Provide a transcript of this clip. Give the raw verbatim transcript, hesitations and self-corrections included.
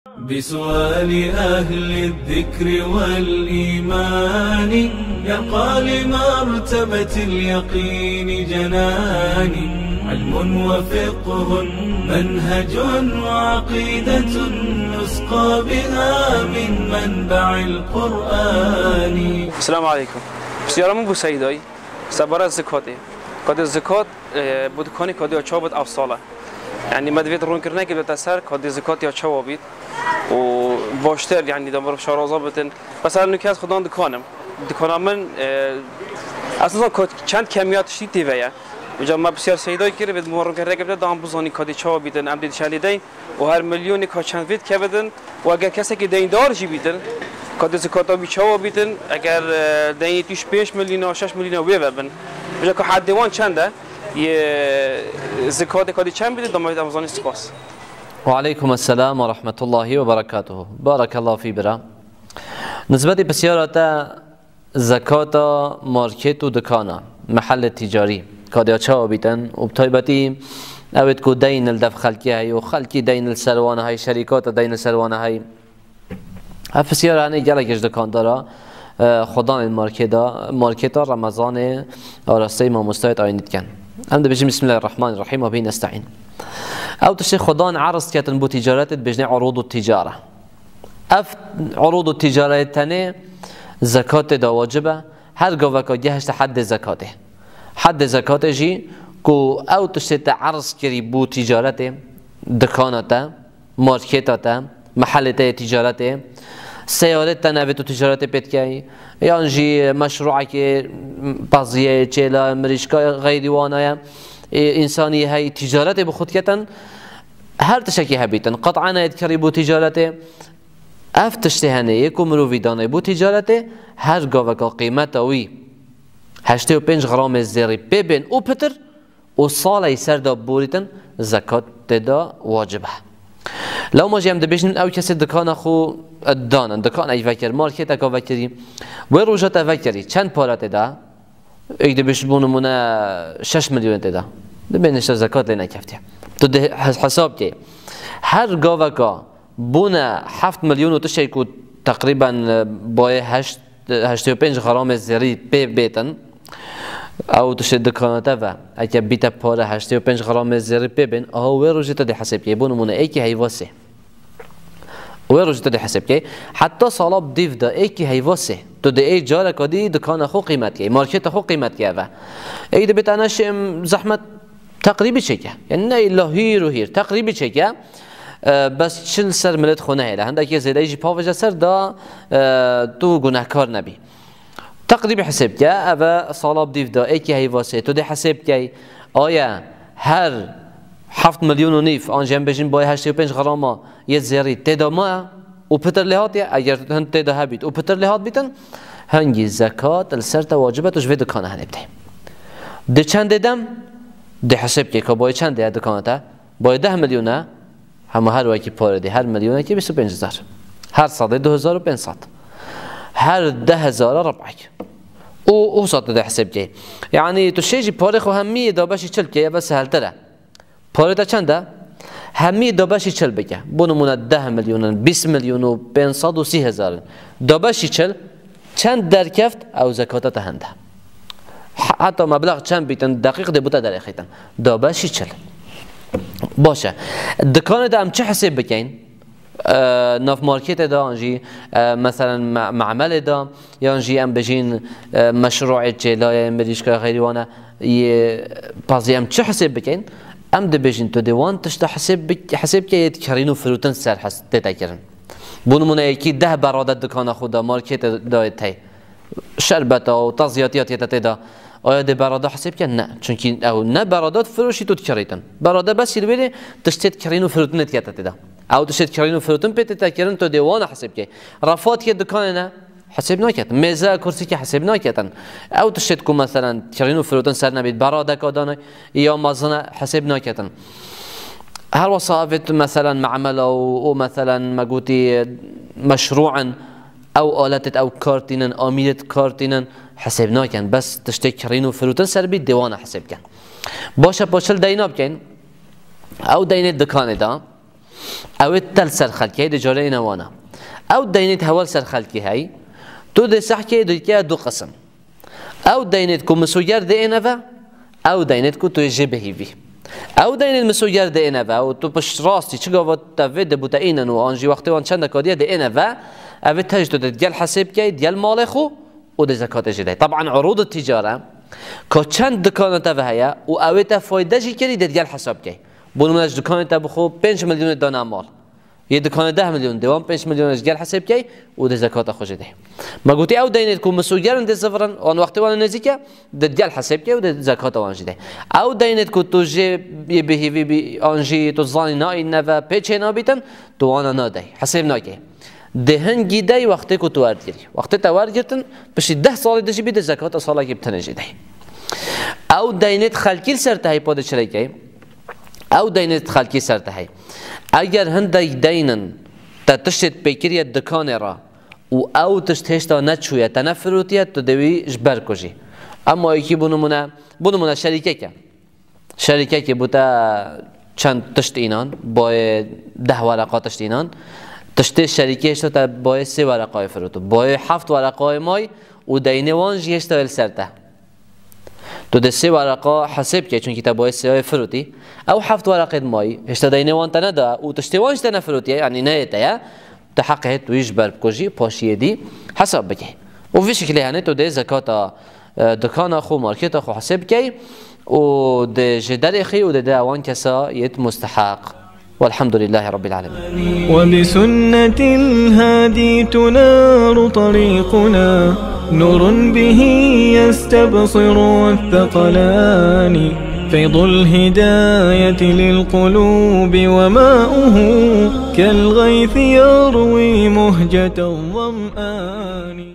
بسؤال أهل الذكر والإيمان يرقى لمرتبة اليقين جناني. علم وفقه منهج وعقيدة نسقى بها من منبع القرآن. السلام عليكم. Pisyara min bû Seydayî, sebara zikatê. Kadê zikat, e, bo dikanê kadê ya çawa bit ev sala. Yani me divêt rûnkirinekê bidete ser, kadê zikat ya çawa bit. Û baştir, yani da mirov şaraza bitin. Mesela nûke ez xudan dikanim. Dikana min, e, ez nizam ka çend kemiya tiştî tê ve ye. Uca me pisyar Seydayî kir, vêt me rûnkirinekê bide, dan bizanî kadê çawa bitin, em dê çendê deyn. Û her milyonê ka çend vê dikevin, û eger kesekî deyndar jî bîtin, ka dê zikata wî çawa bîtin, eger, e, deynê tî ji pênc milyona, şeş milyona wê ve bin. Vêca ka heddê wan çend e, yê zikatê ka dê çend bîtin, dama wê em zanîn spas. وعليكم السلام ورحمة الله وبركاته. بارك الله في برا. Nisbetî pisyara te zekata market û dikana, mehellê tîcarî, ka diya çawa bîtin û bi taybetî ew ê ku deyn li dev xelkê heye û xelkî deyn li ser wan heye, şerîkata deyn li ser wan heye. Ev pisyar hene gelek ji dikandara, e, xudanên marketa, marketa Remezanê arasteyî mamostayê ayînî dikin. Em dibêjin Bismillahirrahmanirrahîm ve bihi nesta'în. Ew tiştê xudan erz ketin bo tîcaretê dibêjinê urûd û tîcare. Ev urûd û tîcareyê tenê zekatê de wacib e. Her gaveka gehişte heddê zekatê. Heddê zekatê jî ku ew tiştê te erz kirî bû tîcaretê, dikana te, marketa te, mehelê te yê tîcaretê, seyarê te nevê tu tîcaretê pê dikey, yan jî meşrûekê, peziyê, çêla, mirîşka, xeyrî wana ye, ê, însanî hey tîcaretê bi xwe diketin, her tiştekî hebîtin. Qet'aneyê dikirî bû tîcaretê. Ev tiştê hene yê ku mirovî danê bû tîcaretê, her gaveka qîmeta wî heştê û pênc gramê zêrî pê bên û pitir û saley ser de borîtin, zekat tê de wacib e. Lewma jî em dibêjin ew kesê dikana xwe danin, dikanekî vekir, marketeka vekirî, wê roja te vekirî, çend pare tê de? Êk dibêjin bo nimûne şeş milyon tê de. Dibê nişte zekat lê nekeftiye. Tu dê hes-, hesab key. Her gaveka bûne heft milyon û tiştê ku teqrîben, e, bayê heşt, heştê û pênc gramê zêrî pê bêtin, ew tiştê dikana te ve, eke bîte pare heştê û pênc gramê zêrî pê bên, aha wê rojê te dê hesab key. Bo nimûne êkî heyva sê. Wê rojê tu dê hesab key. Heta sala bi dîv de êkî heyva sê. Tu dê ê careka dî dikana xwe qîmet key, marketa xwe qîmet key eve. Êk dibê te ne şêm zehmet teqrîbî çêke. Yani ne illa hîr û hîr. Teqrîbî çêke. E, bes çil ser milet xwe nehêle. Hindekê zêdeyî jî pavêje ser da, e, tu gunehkar nebî. Teqrîbî hesab ke, eve sala bi dîv de êkî heyva sê. Tu dê hesab key, aya her heft milyon û nîv, an jî em bêjin bayê heştê û pênc grama yê zêrî tê de maye û pitir lê hatiye, eger hin tê de hebît û pitir lê hat bîtin, hingî zekat li ser te wacib e, tu ji vê dikana henê bidê. Di çendê dem, dê hesab key ka bayê çendê ye dikana te, bayê deh milyon e, hema her wekî pare dê, her milyonekî bîst û pênc hezar. Her sedê du hezar û pênc sed. Her deh hezara rib'ek. Û, û sed tu dê hesab key. Yani tu şê jî parê xwe hemî da beşî çil key, eve seheltir e. Parê te çend e? Hemî da beşî çil bike. Bo nimûne deh milyon in, bîst milyon û pênc sed û sî hezar in. Da beşî çil, çend derkeft, ew zekata te hende. He-, heta meblex çend bîtin, deqîq dê bo te derêxîtin. Da beşî çil. Baş e. Dikanê de em çi hesab bikeyn? E, nav marketê de, an jî, e, meselen me-, me'melê de, yan jî em bijîn, e, meşruê çêlayê, mirîşka xeyrî wane, yê pazî em çi hesab bikeyn? Em dibêjin tu dê wan tişta hesab bik-, hesab ke yê kirîn û firûtin ser hes-, tê te kirin. Bo nimûne yekî deh berade dikana xwe de, marketê de tey. Şerbeta û taziyatiya tê de tê de. Aya dê berade hesab ke? Ne. Çunkî ew ne berade firoşî tu dikirîtin. Berade bes jî li wê tiştê kirîn û firûtinê dike te tê de. Ew tiştê kirîn û firûtin pê tê te kirin, tu dê wana hesab key. Refa dike dikanê ne? Hesab naket. Mêze, kursî ke hesab naketin. Ew tiştê ku meselen kirîn û firûtin ser nebît, beradeka dane ya mezin e, hesab naketin. Her wesa evê tu meselen me'mela û, û meselen me gotî meşrû in, ew aletêt ew kar tînin, amîrêt kar tînin, hesab nakin. Bes tiştê kirîn û firûtin ser bît, dê wana hesab kin. Baş e, paşil deyna bikeyn. Ew deynê dikanê de. Ew ê te li ser xelkê hey, di carê êne wana. Ew deynê di hewa li ser xelkê hey, tu dê sehkê dike du qisim. Ew deynê ku misoger dê êne ve, ew deynê ku tu yê jê bihîvî. Ew deynê misoger dê êne ve û tu pişt rastî çi gava te vê de bûte înin û an jî wextê wan çend dekadiye dê êne ve, ev ê te ji tu dê digel hesê bikey, digel malê xwe û dê zekatê jê dey. Taban urûd ticare, ka çend dikana te ve heye û ew ê te fayde jî kirî dê digel hesab key. Bo nimûne ji dikanê te bi xwe pênc milyonê dana mal. Yê dikanê deh milyon, dê wan pênc milyon ji gel hesê bikey û dê zekata xwe jê dey. Me gotî ew deynê ku misoger in dê zivirin, wan wextê wan nêzîk e, dê gel hesê bikey û dê zekata wan jê dey. Ew deynê ku tu jê yê bihîvî bî, an jî tu zanî naîne ve, pê çê nabîtin, tu wana nadey, hesêb nakey. Dê hingî dey wextê ku tu werdigirî. Wextê te wergirtin, piştî deh salê de jî bî dê zekata salekê bi tenê jê dey. Ew deynê xelkî li ser te hey pa dê çi rê key? Ew deynê xelkî ser te hey. Eger hindek deynin te tiştê pê kiriye dikanê re û ew tişt hêşta neçûye, te nefirotiye, tu dê wî ji ber kujî. Ema yekî bo nimûne, bo nimûne şerîkek e. Şerîkekê bo te çend tişt înan, bayê deh wereqa tişt înan. Tiştê şerîkê hêşta te bayê sê wereqayê firoto. Bayê heft wereqayê may û deynê wan jî hêşta li ser te. Tu dê sê wereqa hesê bikey, çunkî te bayê sê wê firotî. Ew heft wereqê di mayî, hêşta deynê wan te neda û tiştê wan jî te nefirotiye, yanî neyê te ye. Tu heqê hê tu yî ji ber bikujî, paşiyê dî hesab bikey. Û vî şekilê henê tu dê zekata, e, dikana xwe, marketa xwe hesê bikey û dê ji derê xî û dê de wan kesa yêt musteheq. والحمد لله رب العالمين. وبسنة الهادي تنار طريقنا، نور به يستبصر الثقلان، فيض الهداية للقلوب وماؤه كالغيث يروي مهجة الظمآن.